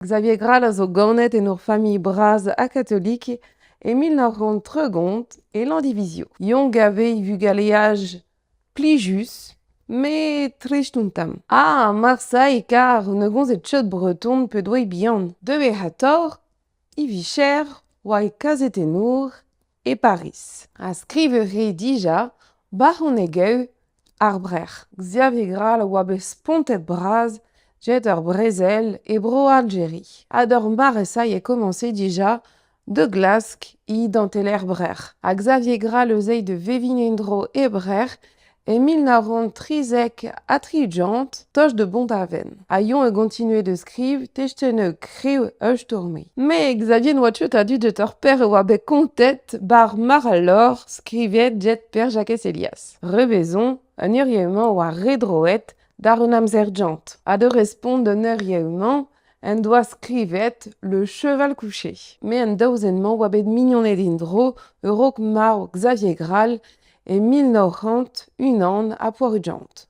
Xavier Grall a zo ganet en ur familh bras ha katolik e 1930 e Landivizio. Young a vez e vugaleaj plijus met trist un tamm. Ah, Marseille kar ne gomzet ket breton peogwir bihan. Deuet atav e vicher oa e kazetennour e Pariz. Ha skriv a rae dija barzhonegoù ar brec'h. Xavier Grall a oa bet spontet-bras get ur brezel e Bro-Aljeri. Ha d'ur mare-se e komañse dija da glask identelezh Brec'h. Ha Xavier Grall eus aet da veviñ en-dro e Brec'h e 1973 tost da Bont-Aven. Ha eñ a gontinue da skriv testennoù kreñv ur stourmer. Met Xavier n'oa ket a-du get ur pec'h e oa bet kontet 'bar Maralor skrivet get Pêr-Jakez Helias. Revezoñ, an eurier-mañ oa re droet d'ar un amzer jant. Ha da respont d'an eurier-mañ en doa skrivet Le Cheval couché. Met an daouzenn-mañ oa bet mignoned en-dro a-raok marv Xavier Grall e 1981.